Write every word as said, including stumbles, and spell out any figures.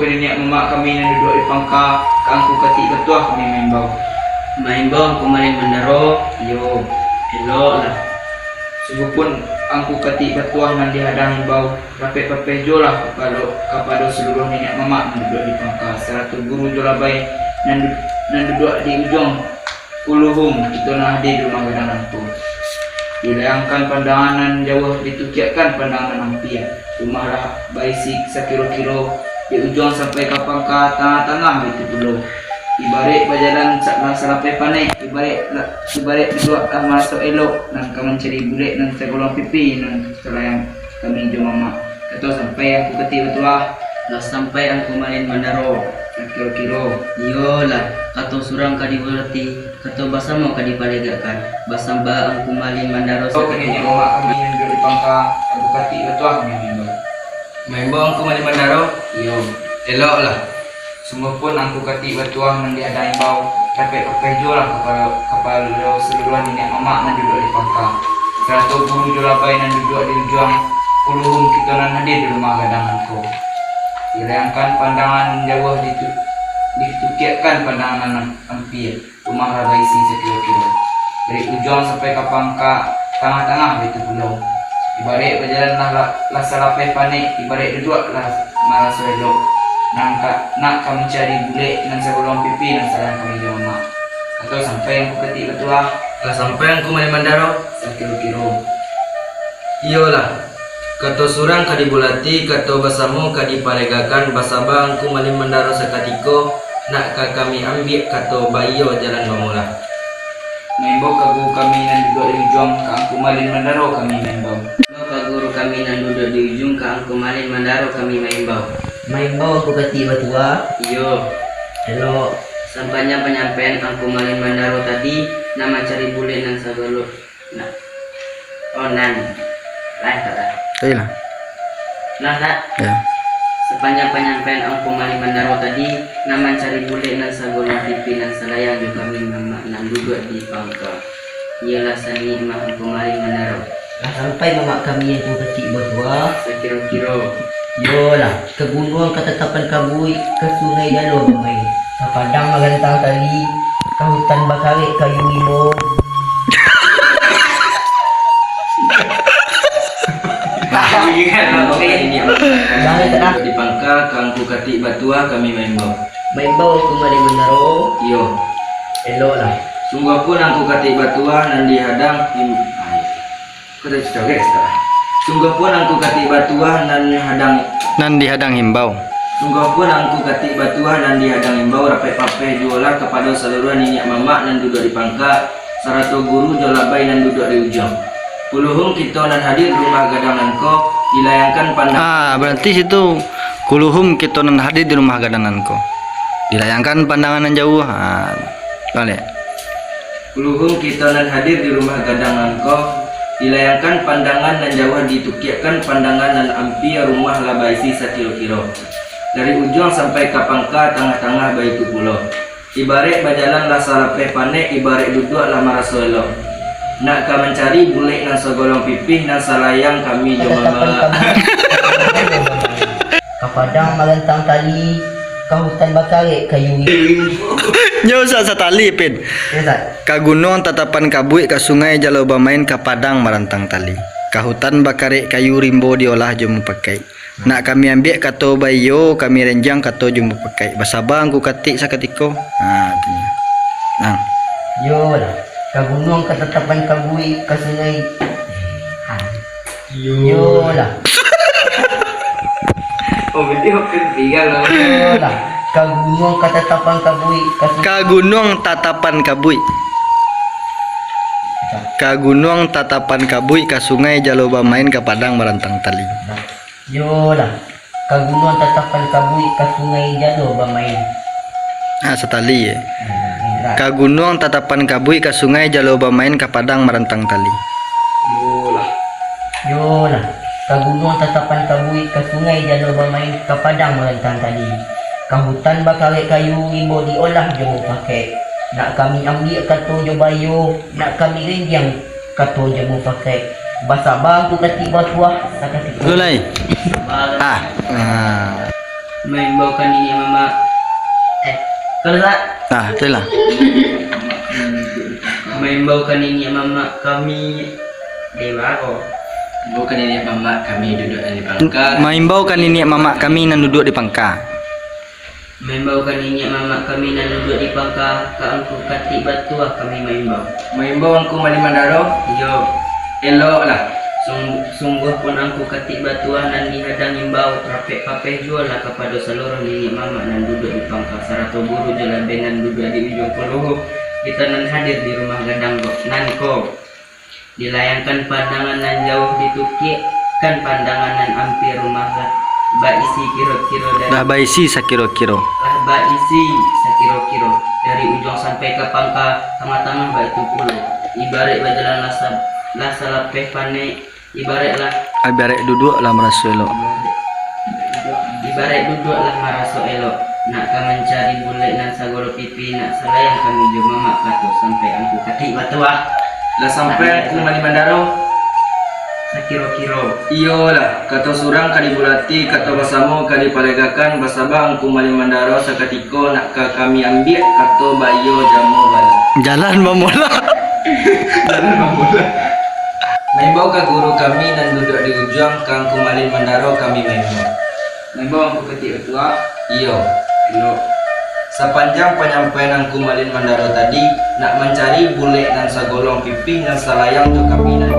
Niniak mamak kami nan duduak di pangka, ka Angku Katik Batuah kami maimbau. Maimbau Angku Malin Mandaro? Iyo. Eloklah. Sungguahpun Angku Katik Batuah nan dihadang imbau, rapek-papeh juolah kapado, kapado saluruah niniak mamak nan duduak di pangka, sarato guru jo labai nan du-, nan duduak di ujuang Kuluhum kito nan hadir di rumah gadang nangko. Dilayangkan pandangan nan jauah, ditukiakkan pandangan nan ampia. Rumah lah baisi sakiro-kiro, di ujuang sampai ka pangka, tangah-tangah baitu pulo. Ibarek bajalan sa-, lah salapeh panek, ibarek la-, ibarek duduak lah maraso elok, nan ka mancari bulek nan sagolong pipi nan salayang kami jo mamak. Kato sampai Angku Katik Batuah. Lah sampai Angku Malin Mandaro. Sakiro-kiro. Iyolah, kato surang ka diulati, kato basamo ka dipalegakkan. Basamba Angku Malin Mandaro sakatiko. Niniak mamak kami nan duduak di pangka, Angku Katik Batuah kami maimbau. Maimbau Angku Malin Mandaro? Iyo. Eloklah. Sungguahpun Angku Katik Batuah nan dihadang imbau, rapek-papeh juolah kapado, kapado saluruah niniak mamak nan duduak di pangka, sarato guru jo labai nan duduak di ujuang Kuluhum kito nan hadir di rumah gadang nangko. Dilayangkan pandangan nan jauah, ditu-, ditukiakkan pandangan nan ampia. Rumah lah baisi sakiro-kiro. Dari ujuang sampai ka pangka, tangah-tangah baitu pulo. Ibarek bajalan lah, lah, lah salapeh panek, ibarek duduak lah maraso elok. Nan ka, nak ka mancari bulek nan sagolong pipi nan salayang kami jo mamak. Kato sampai Angku Katik Batuah. Lah sampai Angku Malin Mandaro. Sakiro-kiro. Iyolah, kato surang ka dibulati, kato basamo ka dipalegakkan, basaba Angku Malin Mandaro sakatiko, nak ka kami ambiak kato baiyo jalan bamolah. Maimbau ka guru kami nan duduak di ujuang, ka Angku Malin Mandaro kami maimbau. Maimbau ka guru kami nan duduak di ujuang, ka Angku Malin Mandaro kami maimbau. Maimbau Angku Katik Batuah? Iyo. Elok. Sampanjang panyampaian Angku Malin Mandaro tadi, nak mancari bulek nan sagalo Nah. Oh, nan. Lah, tak, tak. Tadi lah. Nah, tak? Ya. Sapanjang panyampaian Angku Malin Mandaro tadi, nan mancari bulek nan sagolong pipi nan salayang jo kami mamak nan duduak di pangka. Iyolah sanikmah Angku Malin Mandaro. Lah sampai mamak kami Angku Katik Batuah? Sakiro-kiro. Iyolah, ka gunuang ka tatapan kabuik, ka sungai jalo bamain, ka padang marantang tali, ka hutan bakarek kayu rimbo. Jangan tak dah. Di pangka ka Angku Katik Batuah kami maimbau. Maimbau Angku Malin Mandaro? Iyo. Eloklah. Sungguahpun Angku Katik Batuah nan dihadang im-, ai. Kau tadi cakap, guys, tak? Sungguahpun Angku Katik Batuah nan hadang. Nan dihadang himbau. Sungguahpun Angku Katik Batuah nan dihadang himbau, rapek-papeh juolah kapado saluruah niniak mamak nan duduak di pangka, sarato guru jo labai nan duduak di ujuang. Kuluhum kito nan hadir di rumah gadang nangko, dilayangkan pandang. Ah, berarti situ, kuluhum kito nan hadir di rumah gadang nangko, dilayangkan pandangan nan jauah. Ah, baliak. Kuluhum kito nan hadir di rumah gadang nangko, dilayangkan pandangan nan jauah, ditukiakkan pandangan nan ampia, rumah lah baisi sakiro-kiro. Dari ujuang sampai ka pangka, tangah-tangah baitu pulo. Ibarek bajalan lah salapeh panek, ibarek duduak lah maraso elok. Nak ka mancari bulek nan sagolong pipih, nan salayang kami jo mamak. Ka padang marantang tali, ka hutan bakarek kayu. Nyo usah satali, Pin. Yo, Ustaz. Ka gunuang tatapan kabuik, ka sungai jalo bamain, ka padang marantang tali, ka hutan bakarek kayu rimbo diolah jo mupakaik. Nak kami ambiak kato baiyo, kami renjang kato jo mupakaik. Basaba Angku Katik sakatiko. Ha, tu nyo. Nah. Yo lah, ka gunuang ka tatapan kabuik, ka sungai. Ha. Yo lah. Oh, berarti waktu ketiga lah. Yo lah. Ka gunuang ka tatapan kabuik, ka su- Ka gunuang tatapan kabuik. Ka gunuang tatapan kabuik, ka sungai jalo bamain, ka padang marantang tali. Nah. Yo lah. Ka gunuang tatapan kabuik, ka sungai jalo bamain. Ah, satali, yo. Hmm, berat. Ka gunuang tatapan kabuik, ka sungai jalo bamain, ka padang marantang tali. Yo lah. Yo lah. Ka gunuang tatapan kabuik, ka sungai jalo bamain, ka padang marantang tali, ka hutan bakarek kayu rimbo diolah jo mupakaik. Nak kami ambiak kato jo baiyo, nak kami renjang kato jo mupakaik. Basaba Angku Katik Batuah sakatiko. Lu lai. Ah. Ah. Maimbau ka niniak mamak. Eh, kalau tak? Ah, tu lah. Maimbau ka niniak mamak kami. Dewa ko. Maimbau ka niniak mamak kami duduak di pangka. Maimbau ka niniak mamak kami nan duduak di pangka. Maimbau ka niniak mamak kami nan duduak di pangka, ka Angku Katik Batuah kami maimbau. Maimbau Angku Malin Mandaro? Iyo. Eloklah. Sung-, sungguah pun Angku Katik Batuah nan dihadang imbau, rapek papeh juolah kapado saluruah niniak mamak nan duduak di pangka, sarato guru jo labiah nan duduak di ujuang kuluhu, kito nan hadir di rumah gadang ko, nan ko. Dilayangkan pandangan nan jauah, ditukiakkan pandangan nan ampia, rumah lah baisi kiro-kiro dari, lah baisi sakiro-kiro, lah baisi sakiro-kiro dari ujuang sampai ka pangka, tangah-tangah baitu pulo. Ibaraik bajalan lah sa-, lah salapeh panek, ibaraik lah, ibaraik duduak lah maraso elok. Ibaraik duduak lah maraso elok, nak ka mancari bulek nan sagolo pipi, nak salayang kami jo mamak, kato sampai Angku Katik Batuah. Lah sampai Angku Malin Mandaro? Sakiro-kiro. Iyolah, kato surang ka dibulati, kato basamo ka dipalegakan, basaba Angku Malin Mandaro sakatiko nak ka kami ambiak, kato baiyo jamo bala. Jalan bamolah. Jalan bamolah. Maimbau ka guru kami nan duduak di ujuang, ka Angku Malin Mandaro kami maimbau. Maimbau Angku Katik Batuah? Iyo. Elok. Sapanjang panyampaian Angku Malin Mandaro tadi, nak mancari bulek nan sagolong pipih nan salayang tu kami nan